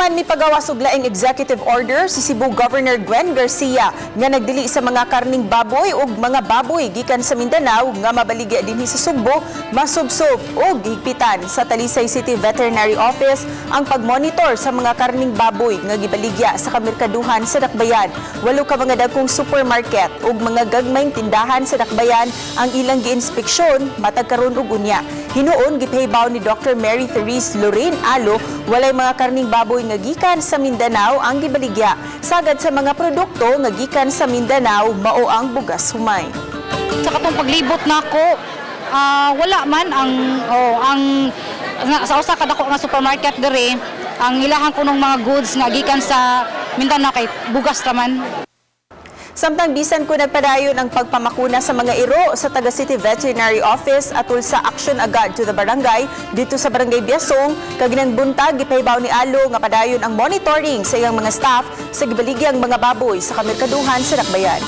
Gikan mipagawas og laing executive order si Cebu Governor Gwen Garcia nga nagdili sa mga karning baboy ug mga baboy gikan sa Mindanao nga mabaligya dinhi sa Sugbo masubsob ug gihigpitan sa Talisay City Veterinary Office ang pagmonitor sa mga karning baboy nga gibaligya sa kamerkaduhan sa Dakbayan. Walo ka mga dagkong supermarket ug mga gagmayng tindahan sa Dakbayan ang ilang giinspeksyon matag karon ug unya. Hinuon gipahibaw ni Dr. Mary Therese Lorraine Alo, walay mga karning baboy nga gikan sa Mindanao ang gibaligya. Sagad sa mga produkto nga gikan sa Mindanao mao ang bugas humay. Sa katong paglibot nako, wala man ang oh, ang sa usa ka dako nga supermarket diri ang ilahang kunong mga goods nga gikan sa Mindanao kay bugas ra man. Samtang bisan ko nagpadayon ang pagpamakuna sa mga iro sa Taga City Veterinary Office atul sa Action Agad to the Barangay dito sa Barangay Biasong, kaginang buntag, gipahibaw ni Alo nga padayon ang monitoring sa iyang mga staff sa gibaligyang mga baboy sa kamerkaduhan sa Dakbayan.